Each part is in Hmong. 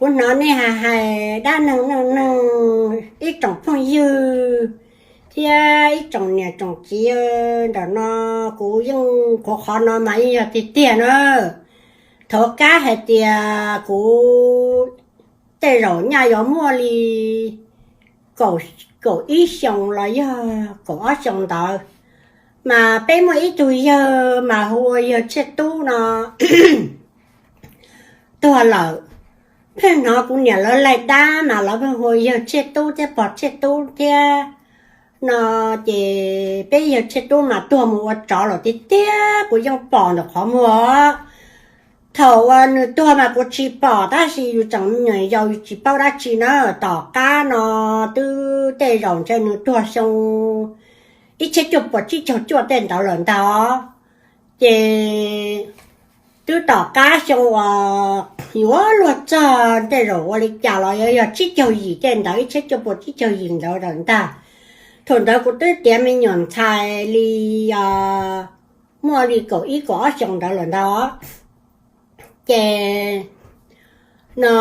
Kuv hnov nej hais hais dab neeg neej neeg, ib tsoom phooj ywg thiab ib tsoom niam tsoom txiv ntawm no, kuv yeej qhuav qhov no mas yeej yog tiag tiag na. Thaum kab hais tias kuv tej zaum nyaj yuav muaj li kaum ib xyoos los yog kaum ob xyoos ntawd, mas peb muaj ib tug yawg mas hu ua yawg Tshiaj Tub no tuag lawm. Pheej hnov kuv niam lawv laig dab mas lawv pheej hu yawg Tshiaj Tub thiab pog Tshiaj Tub thiab no. Ces peb yawg Tshiaj Tub mas tuag mus ua tsov lawm tiag tiag, kuv yeej pom ntawm qhov muag. Thaum uas nws tuag mas kuv tsis pom, tab sis yus tseem me nyuam yaus yus tsis paub dab tsi na. Tom qab no twb tej zaum ntshe nws tuag xyoo ib txhiab cuaj puas tsib caug cuaj tej ntawd lawm ntag. Ces twb tom qab xyoo uas yuav luag txog tej zaum ua li cas los yog tsib caug yim tej ntawd, ib txhiab cuaj puas tsib caug yim ntawd lawm ntag. Thaum ntawd kuv twb tiav me nyuam ntxhais li muaj li kaum ib kaum ob xyoos ntawd lawm ntag. Ces no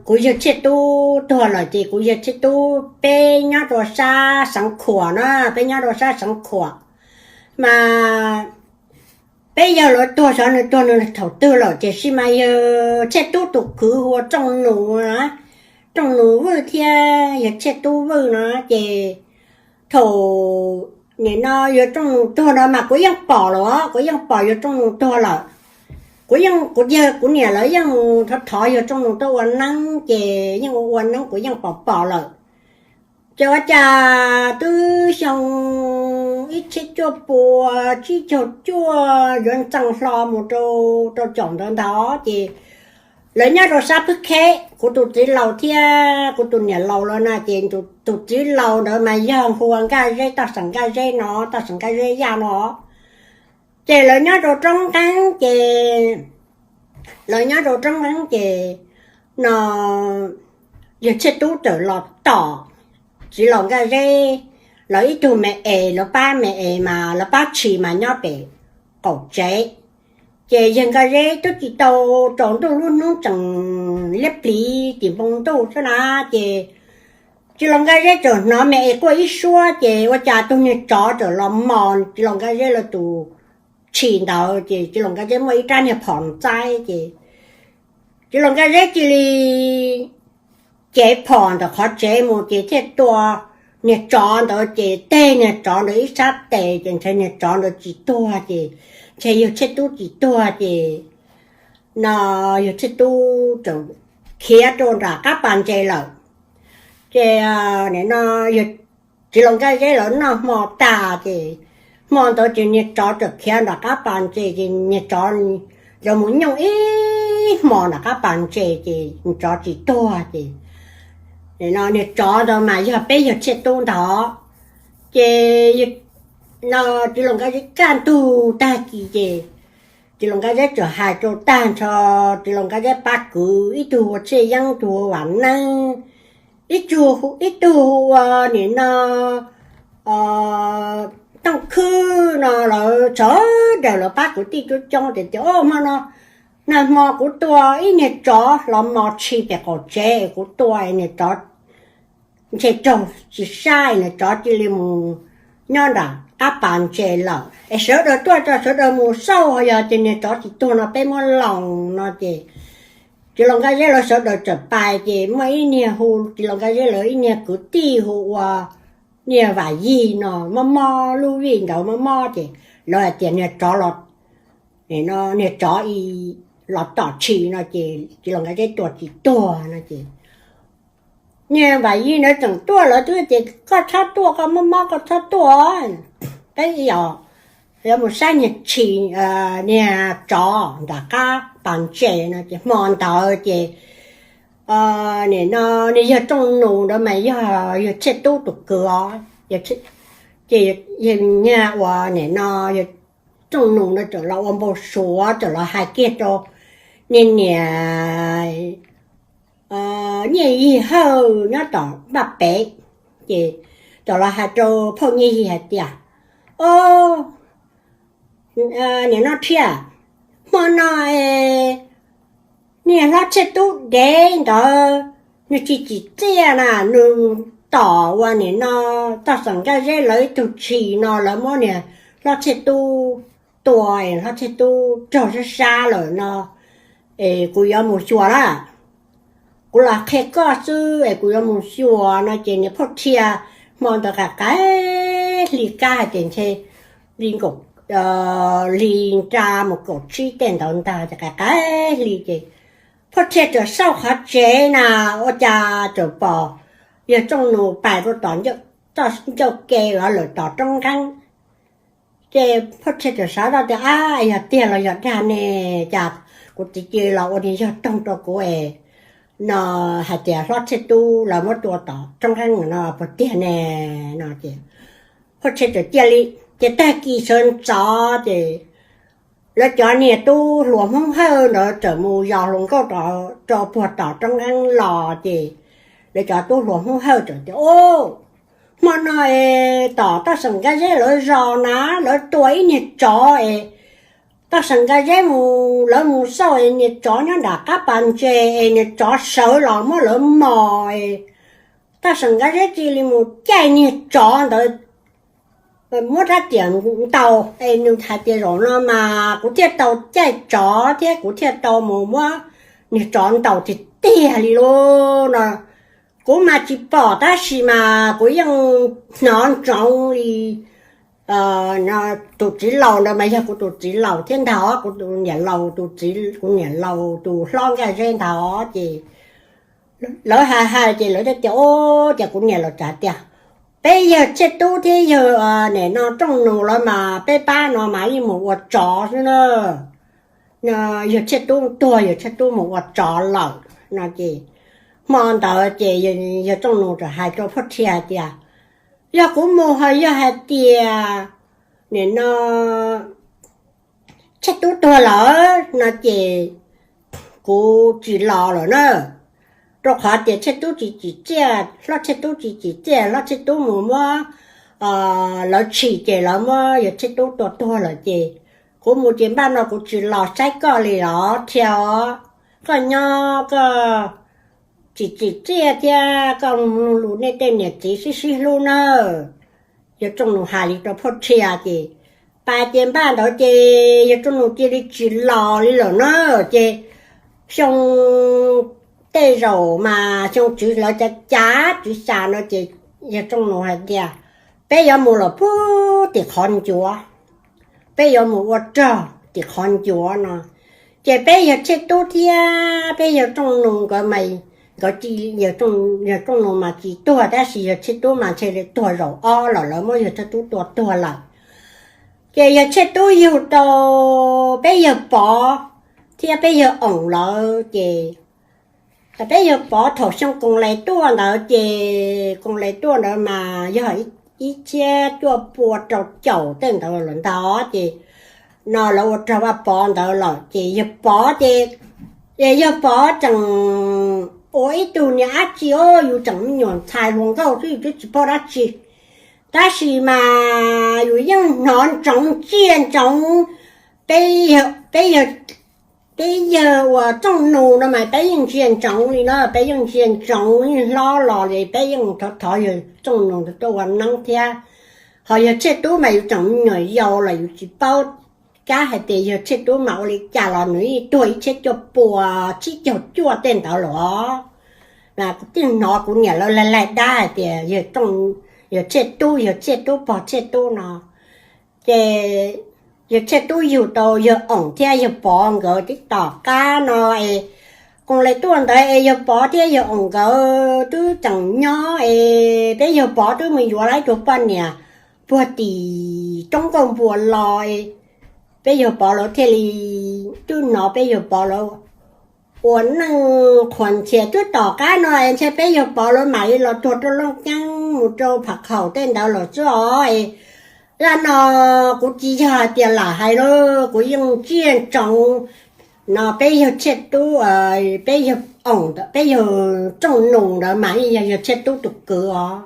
kuv yawg Tshiaj Tub tuag lawm ces kuv yawg Tshiaj Tub peb nyob rau sab Xeev Khuam na, peb nyob rau sab Xeev Khuam. Mas peb yawg lawv tuag xyov nws tuag nws thaum twg lawm, tiam sis mas yawg Tshiaj Tub tus kwv hu ua Tsooj Nus, Tsooj Nus Vwj thiab yawg Tshiaj Tub Vwj no. Ces thaum nim no yawg Tsooj Nus tuag no mas kuv yeej pom lawm, kuv yeej pom yawg Tsooj Nus tuag lawm. Kuv yeej, kuv yawg kuv niam lawv yeej mus thov thov yawg Tsooj Nus tuaj ua neeb, ces yeej ua ua neeb kuv yeej pom pom lawm. Ces ua cas twb xyoo ib txhiab cuaj puas tsib caug cuaj yuav ntxeev hlo mus rau, rau caum ntawd ntag, ces lawv nyob rau sab Phwb Kheb, kuv tus txiv laus thiab kuv tus niam laus lawv na, ces tus txiv laus ntawd mas yog hu ua Nkaj Zeb, toj xeem Nkaj Zeb no, toj xeem Nkaj Zeb Yaj no. Ces lawv nyob rau Roob Nqeeb ces, lawv nyob rau Roob Nqeeb ces no yawg Tshiaj Tub txawm los tom txiv laus Nkaj Zeb lawv ib tug me es, lawv pab me es mas lawv pab tshis mas nyob pem qaum tsev. Ces yawg Nkaj Zeb twb tsis tau tsaus ntuj, lub hnub tseem liab pliv tim npoo ntuj xwb na. Ces txiv laus Nkaj Zeb txawm hnov me es quaj ib suab, ces ua cas tus niag tsov txawm los mos txiv laus Nkaj Zeb lawv tus tshis ntawd, ces txiv laus Nkaj Zeb muaj ib rab niag phom ntxaib, ces txiv laus Nkaj Zeb cia li cev phom ntawm qhov tsev mus ces thiaj tua niag tsov ntawd, ces teg niag tsov ntawd ib sab tes, ces ntshe niag tsov ntawd tsis tuag, ces ntshe yawg Tshiaj Tub tsis tuag, ces no yawg Tshiaj Tub txawm khiav rau nram qab pas ntses lawm. Ces no txiv laus Nkaj Zeb lawv noj hmo tag, ces hmo ntawd ces niag tsov txawm khiav nram qab pas ntses, ces niag tsov yuav mus nyooj ib hmos nram qab pas ntses, ces tsov tsis tuag, ces niag tsov ntawd mas yog peb yawg Tshiaj Tub ntag. Ces no txiv laus Nkaj Zeb kaj ntug tag kis, ces txiv laus Nkaj Zeb txawm hais rau tag nrho txiv laus Nkaj Zeb pab kwv, ib tug hu ua Txhiaj Yeeb, ib tug hu ua Vam Neeb, ib tug hu ua nim no Tooj Khwb no, lawv sawv daws lawv pab kwv tij coob coob tias, tias, O, hmo no, nag hmo kuv tua ib niag tsov los mos tshis pem qaum tsev, kuv tua niag tsov ntshe raug tsis sab, niag tsov cia li mus nyob nram qab pas ntses lawm, es sawv daws tuaj tso, sawv daws mus xauj, yog tias niag tsov tsis tuag no peb muab loos no. Ces txiv laus Nkaj Zeb lawv sawv daws txawm pais, ces muaj ib niag hu txiv laus Nkaj Zeb lawv ib niag kwv tij hu ua niag Vam Yig no, mob mob lub vij ntawd mob mob, ces lawv hais tias niag tsov los, niag tsov los tom tshis no, ces txiv laus Nkaj Zeb tua tsis tuag no. Ces niag Vam Yig ntawd tseem tuaj, lawv twb tias, Koj txhob tuaj, koj mob mob koj txhob tuaj, peb yuav mus saib niag tshis, niag tsov nram qab pas ntses no. Ces hmo ntawd ces nim no niag yawg Tsooj Nus ntawd mas yog yawg Tshiaj Tub tus kwv os, ces niag ua nim no yawg Tsooj Nus ntawd txawm los ua npau suav, txawm los hais kiag rau niag niam Nyiaj Yig Hawj nyob tom npaj pem, ces txawm los hais rau phauj Nyiaj Yig hais tias, O, nim no Tshiaj, hmo no es niag hlob Txhiaj Tub dev ntawd, nws tsis tsim txiaj na, nws tom ua nim no toj xeem Nkaj Zeb lawv ib tug tshis no, lawv muab niag hlob Txhiaj Tub tua, hlob Txhiaj Tub raug sab sab lawm no, es kuv yuav mus xyuas na. Kuv los qhia koj xwb es kuv yuav mus xyuas no ces niag Phauj Rhia hmo ntawd qaim qaim hli kab hais tias ntshe li nkaum, hli nra mus kaum tsib tej ntawd ntag ces qaim qaim hli ces Phauj Rhia txawm xauj qhov tsev na, ua cas txawm pom yawg Tsooj Nus pais rau tom ncauj ke lawm tom roob nqeeb. Ces Phauj Rhia txawm xav zoj tias, ab, yog tiag los yog dag ne, cas kuv txiv cia li los ua niag yog toog rau kuv es no hais tias hlob Txhiaj Tub lawv muab tua tom roob nqeeb no puas tiag ne no ces Phauj Rhia txawm cia li, ces tag kis sawv ntxov ces lawv cov niag tub hluas Hmoob Hawj ntawd txawm mus yos hluas nkauj rau puag tom roob nqeeb los ces lawv cov tub hluas Hmoob Hawj txawm tias, o, hmo no es tom toj xeem Nkaj Zeb lawv zos na, lawv tua ib niag tsov es toj xeem Nkaj Zeb mus, lawv mus xauj es niag tsov nyob nram qab pas ntses es niag tsov sawv los muab lawv mos es toj xeem Nkaj Zeb cia li mus caij niag tsov ntawd muab rab riam ntaus es nws hais tias zaum no mas kuv thiaj tau caij tsov thiab kuv thiaj tau mus muab niag tsov ntaus tiag tiag li lauj no. Kuv mas tsis pom tab sis mas kuv yeej hnov ntsoov li tus txiv laus ntawd mas yog kuv tus txiv laus thiab ntag, kuv niam laus tus txiv, kuv niam laus tus hlob Nkaj Zeb ntag ces lawv hais hais ces lawv thiaj tias, o, ces kuv niam laus txawm tias, peb yawg Txhiaj Tub thiab yawg nim no Tsooj Nus lawv mas peb pab no mas yeej mus ua tsov xwb na. Yawg Txhiaj Tub tuag, yawg Txhiaj Tub mus ua tsov lawm no ces hmo ntawd ces yawg Tsooj Nus txawm hais rau Phauj Rhia hais tias, yog kuv mus ho yog hais tias nim no Txhiaj Tub tuag lawm no ces kuv tsis los lawm na, rau qhov tias Txhiaj Tub tsis tsim txiaj, hlob Txhiaj Tub tsis tsim txiaj, hlob Txhiaj Tub mus muab lawv tshis ces lawv muab yawg Txhiaj Tub tua tuag lawm ces kuv mus ces npaj no kuv tsis los saib koj li os Rhia os. Koj nyob koj tsis tsim txiaj thiab koj mloog lus nej tej niam txiv sib sib hlub nawb. Yawg Tsooj Nus hais li rau Phauj Rhia ces pas ces npaj ntawd ces yawg Tsooj Nus cia li tsis los li lawm na. Ces xyoo tej zaum mas xyoo tswv lawv cav cav tswv xya no ces yawg Tsooj Nus hais tias, peb yuav mus los puag tim qhov ncuav, peb yuav mus ua rog tim qhov ncuav no. Ces peb yawg Txhiaj Tub thiab peb yawg Tsooj Nus nkawd mas, nkawd, yawg Tsooj Nus mas tsis tuag tab sis yawg Txhiaj Tub mas ntshe li tuag zaum ob lawm, lawv muab yawg Txhiaj Tub tua tuag lawm. Ces yawg Txhiaj Tub yug rau peb yawg Pov thiab peb yawg Oom lawv ces peb yawg Pov thaum xyoo Koos Les tuaj ntawd ces Koos Les tuaj ntawd mas yog ib txhiab cuaj pua rau caum tej ntawd lawm ntag ces no lawv ua rog Vaj Pov ntawd lawm ces yawg Pov ces, yawg Pov tseem ua ib tug niag dab tsi os, yus tseem me nyuam ntxhais hluas nkauj xwb yus twb tsis paub dab tsi, tab sis mas yus yeej hnov ntsoov ntsia ntsoov peb, peb yawg uas Txooj Nus no mas peb yeej ntsia ntsoov li no, peb yeej ntsia ntsoov yeej hlob los li peb yeej thov thov yawg Txooj Nus tuaj ua neeb thiab. Ho yawg Txhiaj Tub mas yus tseem me nyuam yaus los yus tsis paub kab hais tias yawg Txhiaj Tub mas ua li cas los nws yeej tuag ib txhiab cuaj pua tsib caug cuaj tej ntawd los. Mas kuv twb hnov kuv niam lawv laig laig dab hais tias yawg Txhiaj Tub, yawg Txhiaj Tub pog Txhiaj Tub no. Ces yawg Txhiaj Tub yug tau yawg Oom thiab yawg Pov nkawd tib tom qab no es Koos Les tuaj ntawd es yawg Pov thiab yawg Oom nkawd twb tseem nyob es peb yawg Pov twb mus yuav lawv ib tug poj niam puag tim roob Nkauj Npua los es peb yawg Pov lawv thiaj li twb hnov peb yawg Pov lawv ua neej qhuas ntxhias twb tom qab no es ntshe peb yawg Pov lawv mam li los tuag rau Looj Ceeb mus rau Pham Khaum tej ntawd lawm xwb os. Zaj no kuv tsis yog hais tias lam hais lawm, kuv yeej ntsia ntsoov no peb yawg Txhiaj Tub, peb yawg Oom, peb yawg Txooj Nus ntawd mas yeej yog yawg Txhiaj Tub tus kwv os.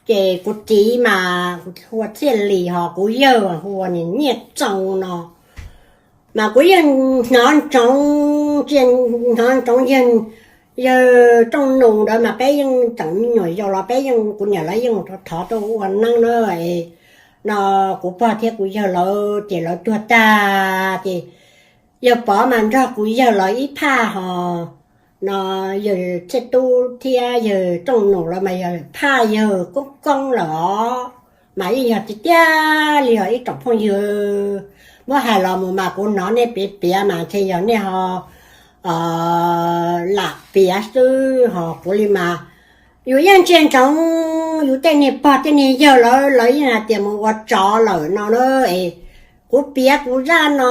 Ces kuv txiv mas hu ua Txhiaj Lis, ho kuv yawg hu ua niam Nyiaj Txoo no. Mas kuv yeej hnov ntsoov, hnov ntsoov yawg, yawg Rooj Nus ntawd mas peb yeej tseem me nyuam yaus los peb yeej, kuv niam lawv yeej thov tuaj ua neeb na. No kuv pog thiab kuv yawg lawv ces lawv tuag tag ces yawg Pov mas nrog kuv yawg lawv ib phaj ho, no yawg Txhiaj Tub thiab yawg Rooj Nus lawv mas yog phaj yawg Koob Koob lawm os. Mas yeej yog tiag tiag li os ib tsoom phooj ywg. Muab hais los mus mas kuv hnov nej piav piav mas ntshe yog nej ho lam piav xwb ho kuv li mas yus yeej ntsia ntsoov yus tej niag pog tej niag yawg lawv, lawv yeej hais tias mus ua tsov lawm no na. Es kuv piav kuv zaj no,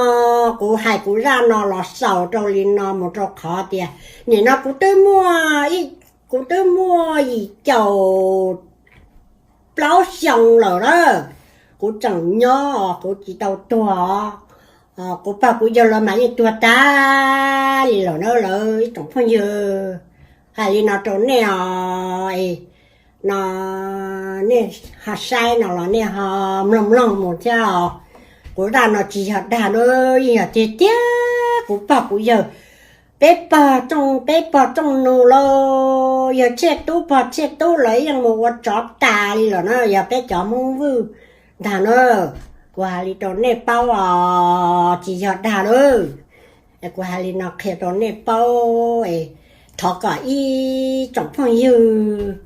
kuv hais kuv zaj no los xaus rau li no mus rau qhov tias nim no kuv twb muaj, kuv twb muaj yim caum plaub xyoo lawm na. Kuv tseem nyob os, kuv tsis tau tuag os. Kuv pog kuv yawg lawv mas yeej tuag tag li lawm na lawv ib tsoom phooj ywg. Hais li no rau nej os, no nej ho saib no los nej ho mloog mloog mus thiab os. Kuv zaj no tsis yog dag na, yeej yog tiag tiag kuv pog kuv yawg, peb pog Rooj, peb pog Rooj Nus los yog Txhiaj Tub, pog Txhiaj Tub lawv yeej mus ua tsov tas li lawm na, yog peb cov Hmoob Vwj ntag na. Kuv hais li rau nej paub os, tsis yog dag lawm. Kuv hais li no qhia rau nej paub, thov kom ib tsoom phooj ywg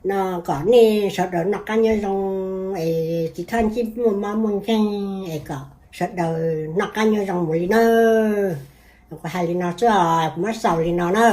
no kom nej sawv daws noj qab nyob zoo, es tsis txhob ntsib muaj mob muaj nkeeg, es kom sawv daws noj qab nyob zoo mus li na. Kuv hais li no xwb, kuv muab xaus li no na.